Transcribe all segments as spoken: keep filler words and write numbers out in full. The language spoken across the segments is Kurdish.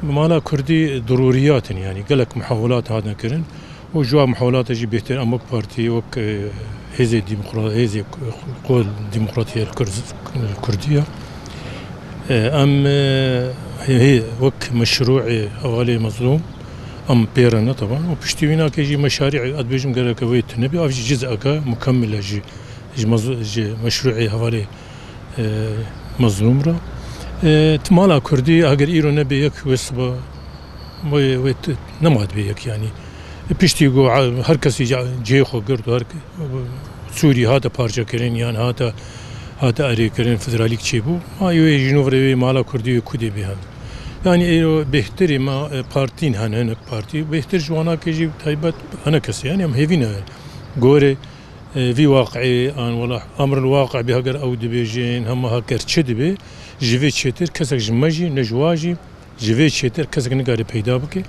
Mala Kurdî dirûriyat in, yanî gelek muhawelat hatine kirin û ji wan muhawelata jî bêhtir em wek partî, wek, e, hêzê demokra-, hêzê ku-, ku demokratî ya li Kurd-, Kurdî ya. E, em, e, hê, hê, wek meşrûê hevalê mezlûm em pê re ne teban û piştî wî nake jî meşarî, ez dibêjim gereke wê tune be, ev jî ciz'eke mukemmel e ji, ji mez-, ji meşrûê hevalê e, mezlûm re. E, ti mala Kurdî heger îro nebe yek wê siba wê, wê ti-, nema dibe yek yanî. E, piştî ku a-, her kesî ca-, cihê xwe girt û her ke-, Sûrî hate parçekirin yan hate, hate erêkirin, federalîk çêbû. Ma wê ji nû re wê mala Kurdî wê ku dê bê hene. Yanî îro bêhtirî ma, e, partîn hene, hinek partî. Bêhtir ji wana ke jî taybet hene kesî. Yanî em hêvî ne. Gorê e, vî waqiê, an wela emrul waqi bê, heger ew dibêjin, hema heger çi dibe, ji vê çêtir kesek ji me jî, ne ji wa jî, ji vê çêtir kesek nikare peyda bike.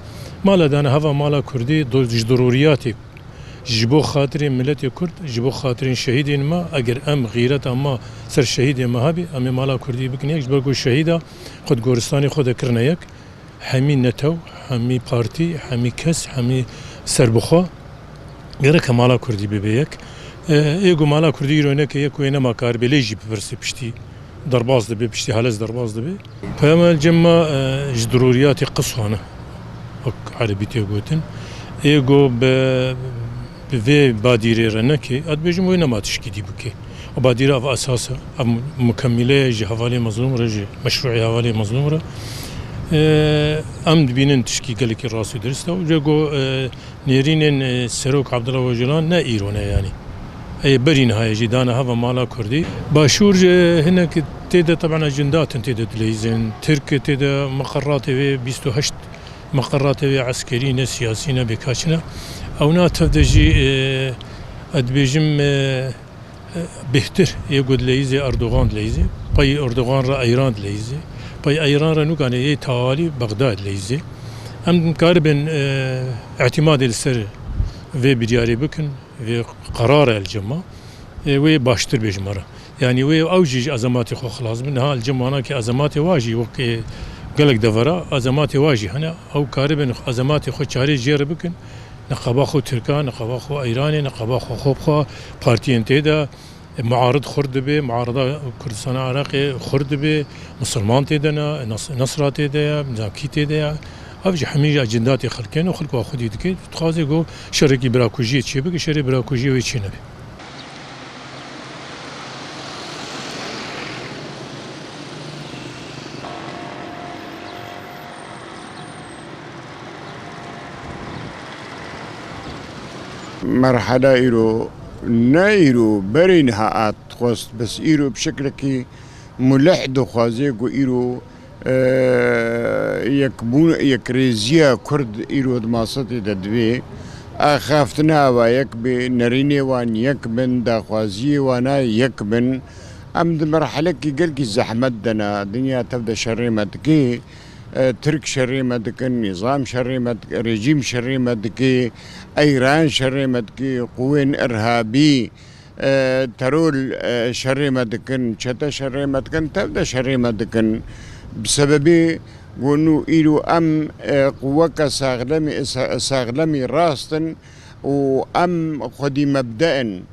Mala dane heva mala Kurdî do-, ji dirûriyatê, ji bo xatirê miletê Kurd, ji bo xatirên şehîdên me, eger em xîreta me ser şehîdê me hebe, em ê mala Kurdî bikin yek, ji ber ku şehîda xwe di goristanê xwe de kirine yek. Hemî netew, hemî partî, hemî kes, hemî serbixwe gereke mala Kurdî bibe yek. E, ê ku mala Kurdî îro neke yek wê nema karibe lê jî bipirsê piştî derbas dibe, piştî helez derbas dibe. Peyama cem me, e, ji dirûriyatê qiswan e, wek erebî tê gotin. Ê ku bi, bi vê badîrê re neke, ez dibêjim wê nema tişkî dî bike. Ev badîra ev esas e, ev mukemmîle ye ji hevalê mezlûm re, ji meşrûê hevalê mezlûm re. E, em dibînin tişkî gelekî rast û dirist e. Û jê ku, e, nêrînên, e, Serok Abdullah Ocalan ne îro ne yanî. Ê berî niha ye jî dane heva mala Kurdî. Başûr jî hinek tê de teben ecindatin tê de dileyîzin. Tirk tê de meqerratê wê bîst û heşt meqerratê wê eskerî ne siyasî ne bêkaçine. Ewna tev de jî, e, ez dibêjim, e, e, bêhtir ê ku dileyîzê Erdogan dileyîzê. Pey Erdogan re Eyran dileyîzê. Pey Eyran re nûkanê yê tawalî Bexda dileyîzê. Em karibin, e, îtîmadê li ser vê biryarê bikin, vê qerara el cema. E, wê baştir bê ji me re. Yanî wê ew jî ji ezematê xwe xilas bin. Niha li cem wana ki ezematê wa jî wek, e, gelek devera ezematê wa jî hene. Ew karibin ezematê xwe çarê jê re bikin. Niqaba xwe Tirka, niqaba xwe Eyranê, niqaba xwe xwe bi xwe partiyên tê de, e, muarid xurt dibe, muarida Kurdistana Iraqê xurt dibe, misilman tê de ne, nas-, Nasra tê de ye, Zakî tê de ye. Ev jî hemî jî ecindatê xelkên û xelk wa xwedî dike. Dixwaze ku şerekî birakujiyê çêbike, şerê birakujiyê wê çênebe. Merhela îro, ne îro, berê niha hat xwest, bes îro bi şeklekî mulih dixwaze ku îro, e, yekbûn, yekrêziya Kurd îro di masetê de divê. Axaftina wa yek bê, nerînê wan yek bin, daxwaziyê wana yek bin. Em di merhelekî gelkî zehmet de ne, dinya tev de şerê me dike. E, Tirk şerê me dikin, nîzam şerê me dik-, rejîm şerê me dike, Eyran şerê me dike, quwên irhabî, e, terol, e, şerê me dikin, çete şerê me dikin, tev de şerê me dikin. Bi sebebê ku nû îro em, e, quweke saxlemî, sa-, saxlemî rast in û em xwedî mebde in.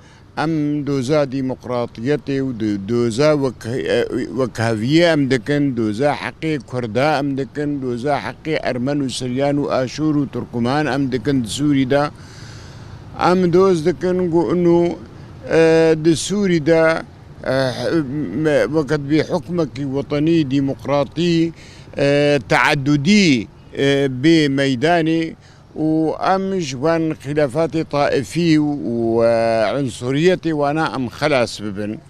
Em doza demokratiyetê û do-, doza wek-, e, wekheviyê em dikin, doza heqê Kurda em dikin, doza heqê Ermen û Siryan û Aşûr û Turkuman em dikin di Sûrî de. Em doz dikin ku ino, e, di Sûrî de, e, me-, weke dibê hukmekî wetenî, demokratî, e, teadudî, e, bê meydanê. û em ji van xîlafatê taifî û, e, unsuriyetê wana em xelas bibin.